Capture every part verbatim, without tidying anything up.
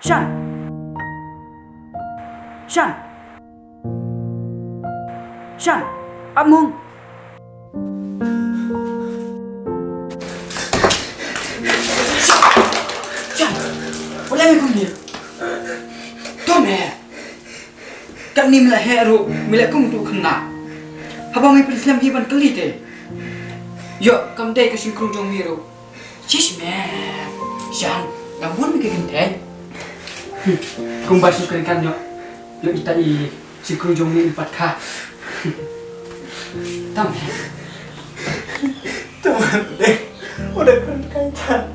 Shan. Shan. Shan. Amung. Shan. Shan. Wat leh me kumne. To me. Katne me la heh ruh, me la kum tu khynnah. Haba me pynslem hi ban kylli te. Ïoh, kam dei ka shynkrung jong me ruh. Shish me. Shan, ngam bun me ka kynthei. Hmm. Kumba shu kren kan ïoh. Ïoh ita i shynkrung jong me i pat kha. Tam he. Tam he. Udah kren kan tat.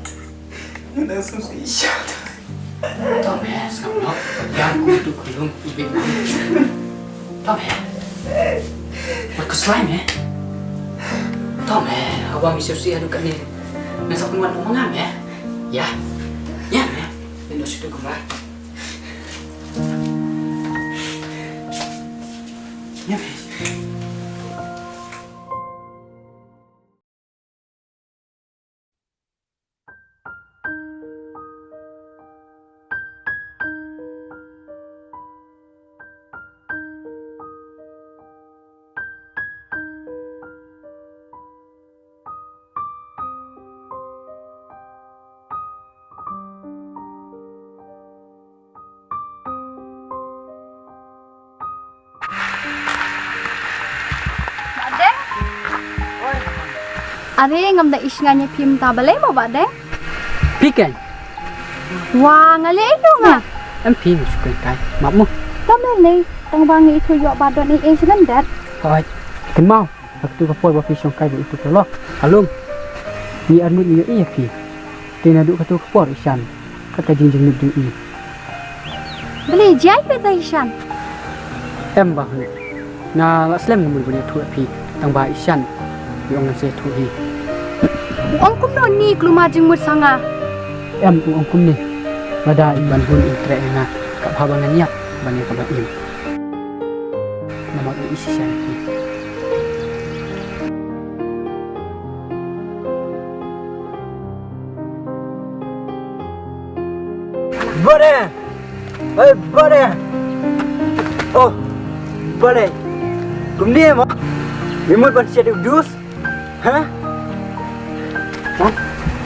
Udah susi shat. Tam he, skam no. Yang ku tu kulung i bit. Tam he. Mat ku slime he. Tam he, hawa mi susi adu kane. Nasa pun wan mangam he. Ya. Ya he. Ini sudah kumar. Are ngam da isngan ïa phi mynta balei mo Bah Deng? Phi ken? Wa nga leh ïa nga. Em phi ngi shu ken kai map mo. Tam lei tang ba ngi ithuh ïoh ba don i incident dat. Hoi. Ken mau. Ka tu ka por ba phi shong kai ba itu ka lok. Alum. Ngi armut ngi ïoh ïa phi. Te naduh katu ka por i Shan, ka ka jingjynjar jong i. Balei jia i beta i Shan? Em bah. Nga la slem nga mut ban ïathuh ïa phi tang ba i Shan i ong ngan sa ïathuh hi. U ong kumno ni kulmar jingmut sa nga? Em u ong kumne. Lada i ban hun i treh ïa nga ka bha ba ngan ïap ban ïa ka ba im. Namar i Shan ki. Bore! Oi, bore! Oh, bore! Kumne mo? Imut ban shet u dus? Ha?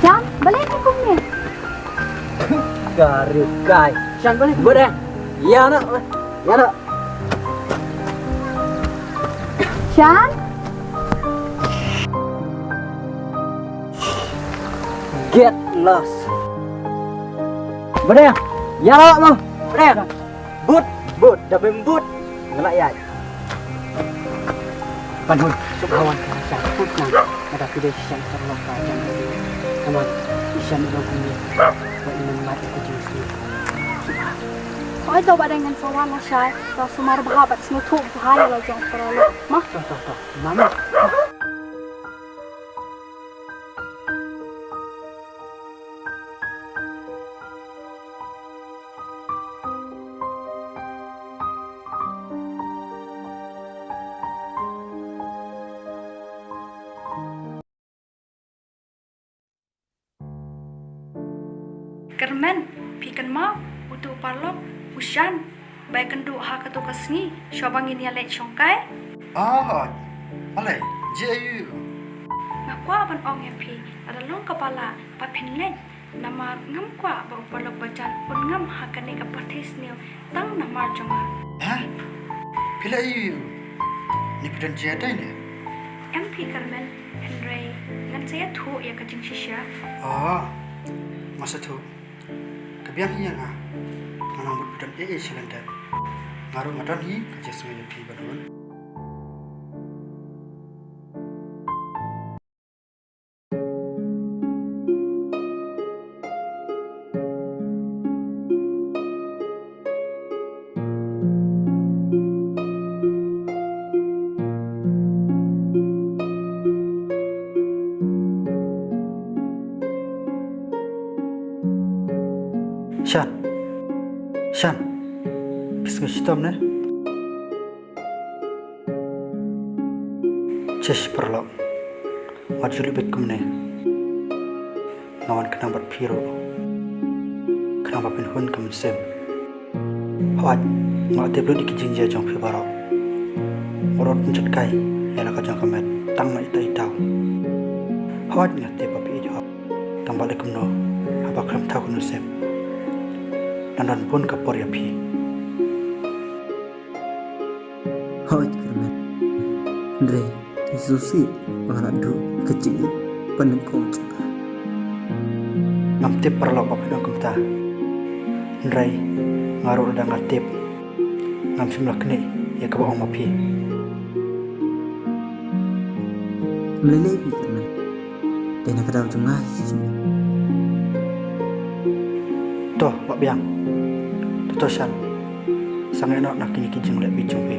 Shan, balei ka kumne? Kari kai. Shan, balei? Bore! Ya na, ya na. Shan? Get lost. Bore, ïa la mo. Bore. But, but, da bem but. Ngelak ïa. Panhun, suk hawan ka Shan. Put nang. Ada pidai Shan terlok ka Shan. Kaman, Shan ro kumne. Wa iman mat ko jing sini. Oi to ba dengan sawan la Shai. To sumar bha bad sngewthuh bha ïa la jong paralok. Mah. To, to, to. Mama. Kyrmen, phi kynmaw utu u paralok u Shan ba ïakynduh ha katu ka sngi shuwa ba ngin ïaleit shongkai? Hooid, balei, jia aïu? Nga kwah ban ong ïa phi, lada long kaba lah ba phin leit, namar ngam kwah ba u paralok ba jan un ngam ha kane ka party sniew. Tang namar jong nga. Ha? Phi la ïohi ïa u? Ni phi don jingïadei ne? Em phi Carmen, hynrei ngan sa ïathuh ïa ka jingshisha. Oh, nga sa thuh. Ka biang hi ïa nga. Nga nang bud phi don ei ei shalyndet. Nga ruh nga don hi ka jingsngew ïa phi bad un. Shan. Shan. Phi sngew shitom ne? Shish paralok. Wat ju leh beit kumne. Nga wan khnang bad phi ruh. Nang ba phin hun ka mynsiem. Hooid, nga la tip lut ïa ki jingjia jong phi baroh. Baroh pynjot kai ïa la ka jong ka met tang na ita ita. Hooid, nga tip ba phi ïeit hok. Tang ba lei kumno haba khlem thaw ka nusip, nang don bun ka por ïa phi. Hooid Kyrmen. Hynrei Jisu sih ba nga la duh ka jingïeit ba nyngkong jong nga. Ngam tip paralok ba phin ong kumta. Hynrei nga ruh lada nga tip, ngam shym la knieh ïa kaba ong ma phi. Ym lei lei phi Kyrmen. Dei na ka daw jong nga hi jong. To, wat biang. To, to Shan. Sa ngeit noh na kine ki jingleh bit jong phi.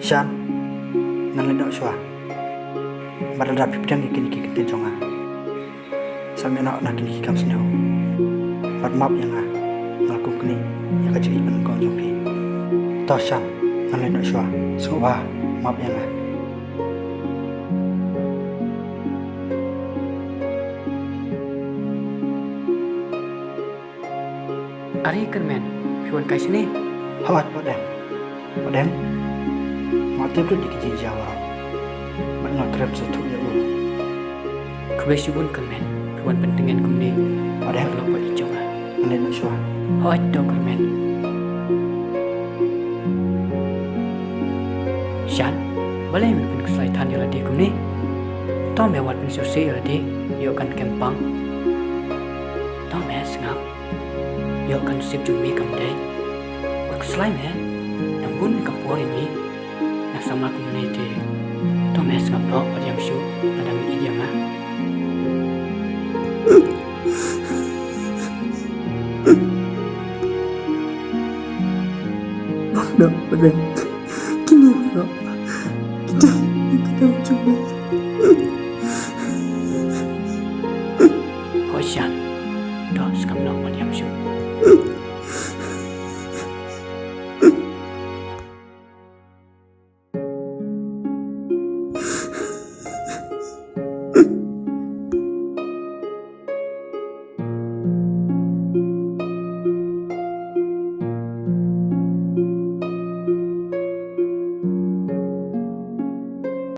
Shan, ngan leit noh shuwa. Bad lada phi pdiang ïa kine ki ktien jong nga, sa ngeit noh na kine ki kam sniew. Bad map ïa nga. Nga la kum knieh ïa ka jingïeit ba nyngkong jong phi. To Shan, ngan leit noh shuwa. Sngewbha map ïa nga. Are Kyrmen, phi wan kai shane? Hooid Bah Deng. Bah Deng, nga tip lut ïa ki jingjia baroh. Bad nga kren sngewthuh ïa u. Khublei shibun Kyrmen, phi wan pyntngen kumne. Bah Deng, paralok ba ïeit jong nga. Ngan leit noh shuwa. Hooid to Kyrmen. Shan, balei me pynkhuslai than ïa lade kumne? To me wat pynsngewsih ïa lade, ïoh kan kem pang. To me sngap. Ïoh kan sip jong me kam dei. Wat khuslai me. Nang bun me ka por ïa me. Nang samla kumne te. To me sngap noh, wat ïam shuh lada me ïeit ïa nga. Noh, Bah Deng. Kine baroh ki dei na ka daw jong nga.